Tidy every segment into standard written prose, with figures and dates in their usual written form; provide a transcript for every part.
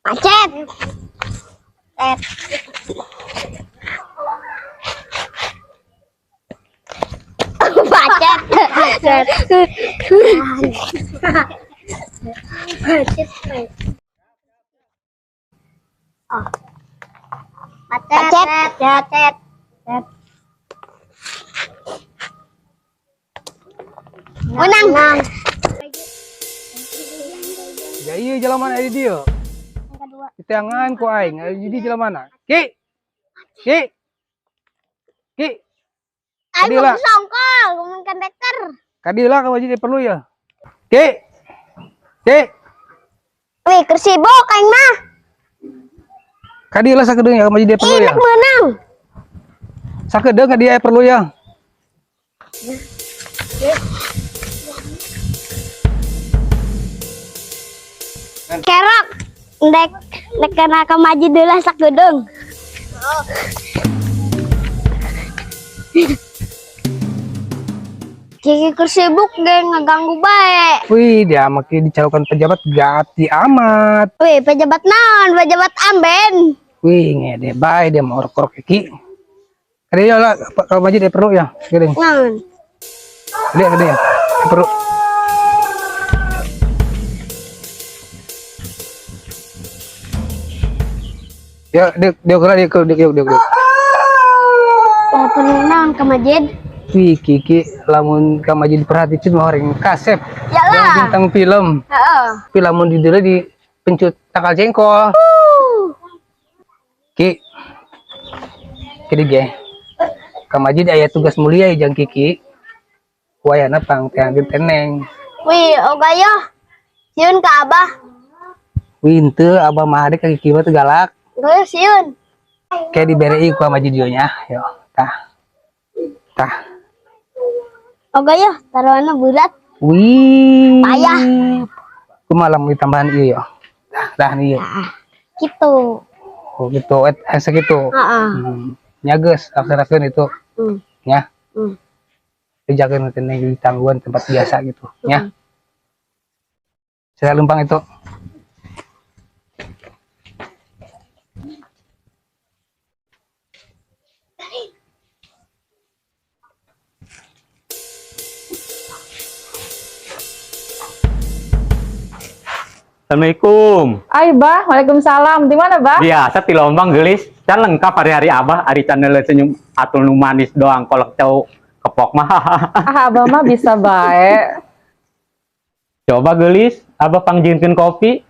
Macet. Cet. Macet. Macet. Macet. Oh. Macet. Macet. Macet. Menang. Ya iya jalan mana di dia? Diteangan ku aing, aya di jalan mana? Ki. Ki. Ki. Aing Kadieu lah. mau songkol, ngomong kondektor. Kadieu lah ka masjid perlu ya. Ki. Ki. Wih, keur sibuk aing mah. Kadieu lah sakedeung ya ka masjid perlu Ih, ya. nek meunang. Sakedeung ka dieu perlu ya. Kerok. Ndek ndek kana ka masjid deula sakedeung. Kiki keur sibuk ge ngaganggu bae. Wih, dia make dicalokan pejabat gati amat. Wih, pejabat naon? Pejabat amben. Wih, ngede bae dia mau orok-orok Ki. Kadieu lah ka masjid perlu ya. Sakedeung. Naon? Kadieu kadieu. Perlu. Ya, dia dia dia dia dia dia dia. Oh, perlu naon ke masjid? Wih, Kiki, lamun ka masjid diperhatikan mah orang kasep. Yalah. Yang bintang film. Heeh. Tapi lamun di dieu di pencut tangkal jengkol. Ki. Kidi ge. Ka masjid aya tugas mulia ya jang Kiki. Wayana pang teangkeun teneng. Wih, oga yo. Sieun ka Abah. Wih, henteu Abah mah ka Kiki mah teu galak. Geus sieun. Kayak dibere ku masjid dieu nya. Yo, tah. Tah. Oga yo, taruhanna berat. Wih. Payah. Kumaha lamun ditambahan ieu yo. Tah, tah ieu. Gitu. Oh gitu, et sakitu. Heeh. Nya geus laksanakeun itu. Ya. Dijaga nanti di tangguhan tempat biasa gitu, ya. Saya lumpang itu. Assalamualaikum. Ay, Bah, waalaikumsalam. Di mana, Bah? Biasa ti Lombang geulis. Can lengkap hari-hari Abah, ari can senyum atul nu manis doang kolak cau kepok mah. Ah, Abah mah bisa bae. Coba geulis, Abah pangjieunkeun kopi.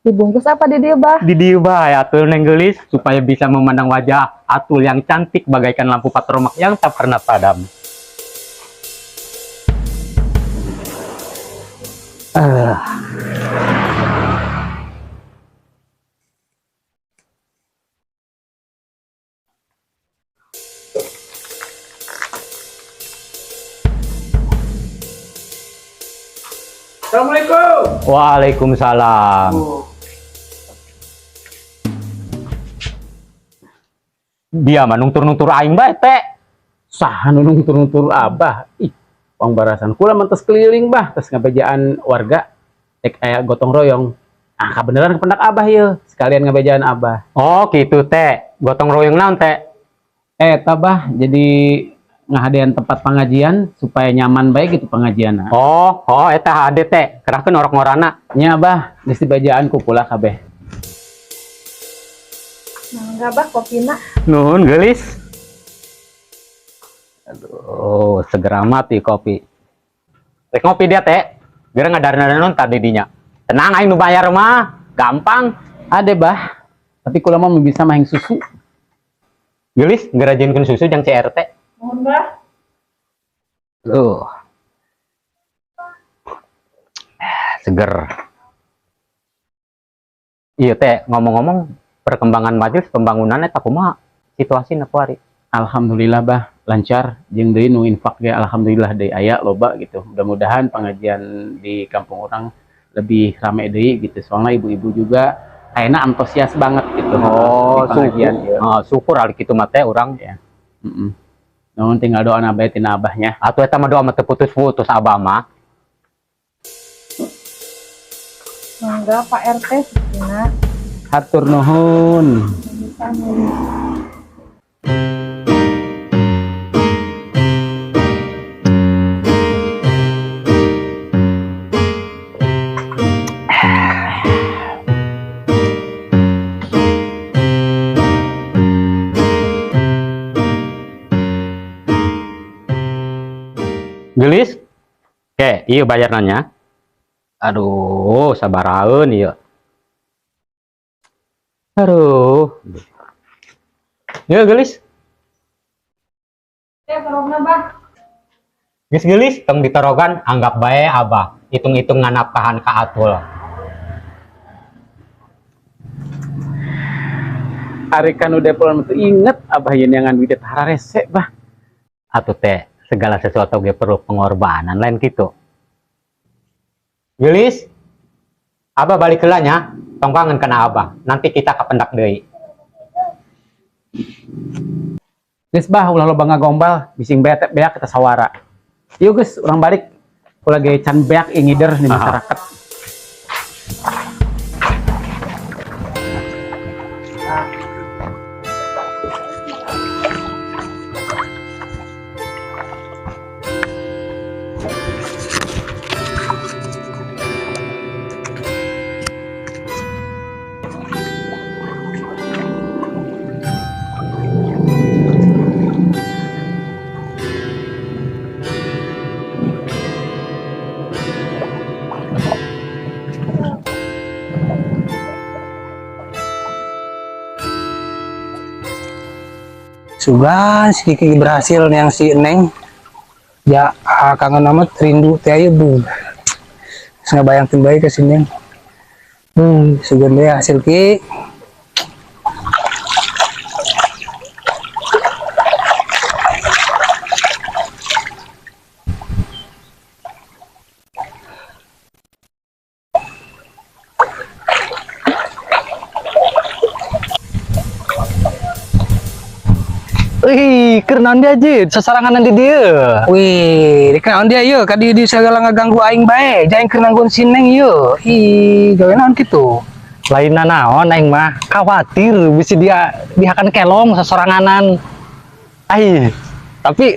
Dibungkus apa di dieu, Bah? Di dieu bae atul neng geulis supaya bisa memandang wajah Atul yang cantik bagaikan lampu patromak yang tak pernah padam. Assalamualaikum. Waalaikumsalam. Dia mah nungtur-nungtur aing bae teh. Saha nu nungtur-nungtur Abah? Ih, pangbarasan kula mah tos keliling bah, tos ngabejaan warga rek aya gotong royong. Ah, kabeneran kependak Abah yeuh, sekalian ngabejaan Abah. Oh, gitu teh. Gotong royong naon teh? Eta bah, jadi ngahadean tempat pengajian supaya nyaman bae gitu pengajianna. Oh, oh eta hade teh. Kerahkeun orok-ngorana. Nya bah, geus dibejaan ku kula kabeh. Mangga, Bah, kopina. Nuhun geulis. Aduh, segera mati kopi. Rek ngopi dia teh. Geura ngadarna-darna tadi dinya. Tenang aing nu bayar mah, gampang. Ade bah, tapi kula mah bisa mahing susu. Geulis ngerajinkeun susu jang CRT. Nuhun, Bah. Tuh. Seger. Iya teh, ngomong-ngomong perkembangan majelis pembangunannya tak kumaha situasi kuari. Alhamdulillah bah, lancar jeung deui nu infak ge alhamdulillah deui aya loba gitu. Mudah-mudahan pengajian di kampung orang lebih rame deui gitu. Soalnya ibu-ibu juga kayaknya antusias banget gitu. Oh, di pengajian syukur. ieu. Oh, syukur ari kitu mah teh urang. Ya. Heeh. Nuhun tinggal doa bae tina abahnya. Atuh eta mah doa mah teu putus-putus abah mah. Mangga Pak RT susuna. Hatur nuhun. Gelis? Oke, iya bayarnya. Aduh, sabaraheun ieu. Aduh. Ya, Gelis. Ya, torogna, Bah. Geus Gelis, tong ditorogan anggap bae Abah. Hitung-hitung nganapkahan ka Atul. Ari kanu depol itu inget Abah yen yang duit hararese, Bah. Atuh teh, segala sesuatu ge perlu pengorbanan lain gitu. Gelis, Abah balik heula nya, tong kangen kana Abah. Nanti kita kapendak deui. Geus, Bah, ulah loba ngagombal, bising beak beak kita sawara. Yuk geus, urang balik. Ulah ge can beak ngider di masyarakat. Sugan si Kiki berhasil yang si Neng. Ya, ah, kangen amat rindu teh aya bu. Geus ngabayangkeun bae ka si Neng. Sugan deh hasil Ki. Wih, keur naon dia, Jid? Sasarangan di dieu. Wih, di naon dia ieu ka di segala ngaganggu aing bae. Jaing keur nangguan si Neng ieu. Ih, gawe naon kitu? Lain naon aing mah, khawatir bisi dia dihakan kelong sasoranganan. Ai, tapi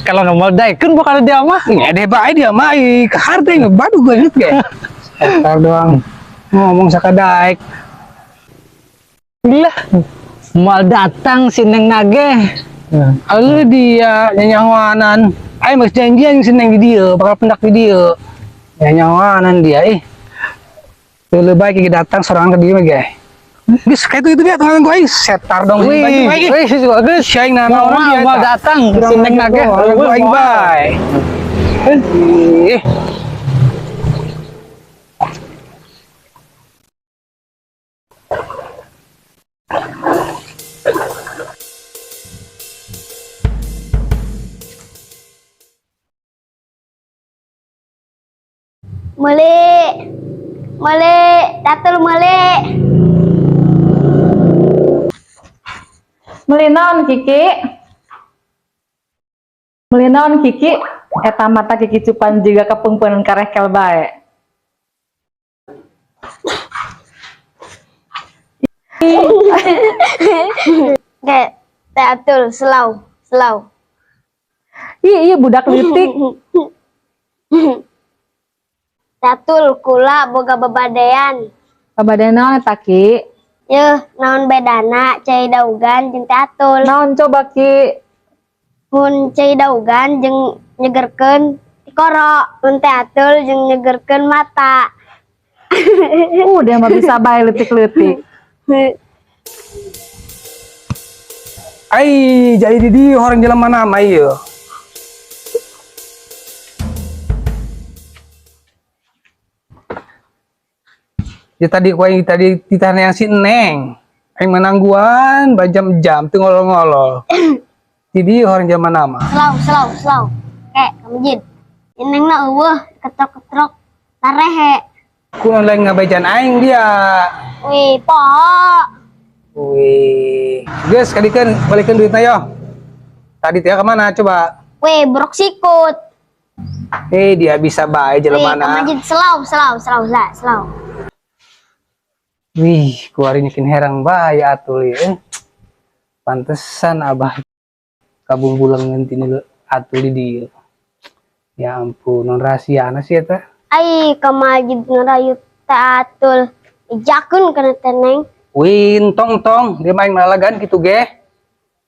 kelong moal daekeun bukan dia mah. Ngede bae dia mah ih, kahar teh ngebadu gua inget ge. Setar doang. Ngomong sakadaek. Lah, moal datang si Neng nage. Lalu dia nyanyawanan. Aing mah janjian si Neng di dieu, bakal pendak di dieu. Nyanyawanan dia ih. Lebih baik kita datang sorangan ke dia mah ge. Geus kayak itu dia tukang gua aing setar dong. Wih, wih, bagus. Shaing na Moal orang dia moal eta. datang si Neng nage. Gua aing bae. Ih. Meuli. Meuli, tatul meuli. Meuli naon, Kiki? Meuli naon, Kiki? Eta mata Kiki cupan juga kepeungpeunan karekel bae. Kayak tatul slow, slow. Ih, iya budak leutik. Tatul kula boga babadean. Babadean naon eta, Ki? Yeuh, naon bedana cai daugan jeung teh atul? Naon coba, Ki? Mun cai daugan jeung nyegerkeun tikoro, mun teh atul jeung nyegerkeun mata. Dia mah bisa bae leutik-leutik. Ai, jadi di dieu orang jelema nama ieu. Ya tadi ku aing tadi ditanya yang si Neng. Aing menangguan bajam-jam teu ngolol-ngolol. Di dieu orang jelema nama. Slow, slow, slow. Kayak ka masjid. Neng na eueuh ketrok-ketrok tarehe. Ku lain ngabejan aing dia. Wih, poho. Wih. Geus kadikeun balikeun duitna yo. Tadi teh kemana coba? Wih, brok sikut. Eh, dia bisa bae Wih, jelema ka na. masjid slow, slow, slow, slow, slow. Wih, kuari nyekin herang bae Atul ya. Pantesan Abah kabungbulengeun tinu Atul di dieu. Ya ampun, naon rahasiana sih eta? Ai ka Majid ngerayu Teh Atul. Bejakeun kana Teh Neng. Wih, tong tong, dia main malalagan gitu ge.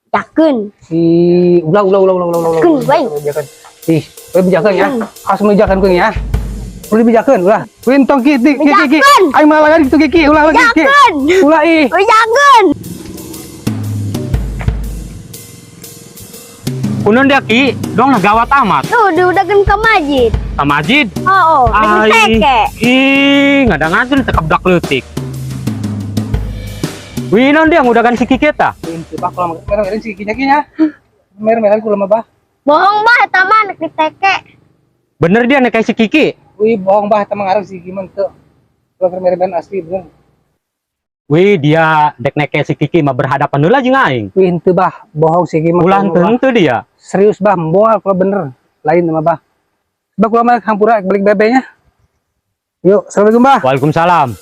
Bejakeun. Si ulah ulah ulah ulah ulah ulah. Keun, bae. Bejakeun. Ih, we bejakeun ya. Harus bejakeun kuing ya. Ulah bejakeun, ulah. Wih, tong ki ki ki ki. Bejakeun. Aing malalagan gitu ki ki, ulah ulah ki ki. Bejakeun. Ulah ih. Bejakeun. Kunaon dia, Ki? Dong nah gawat amat. Tuh diudageun ka Majid. Ka Majid. Oh, oh, Ai. teke. Ih, ngadangan teu kebdak leutik. Wih, naon dia ngudagan si Kiki eta? Wih, bah kalau merah si kikinya kinya. Merah merah kula mah bah. Bohong bah eta mah nek diteke. Bener dia nek kayak si Kiki. Wih, bohong bah eta mah ngarang si Kiki mah teu. Kalau merah asli bener. Wih, dia dek nek kayak si Kiki mah berhadapan heula jeung aing. Wih, henteu bah, bohong si Kiki mah. Ulah Bah. henteu dia. Serius bah, moal kalau bener. Lain mah bah. Bah kula mah hampura balik bebenya. Yuk, assalamualaikum bah. Waalaikumsalam.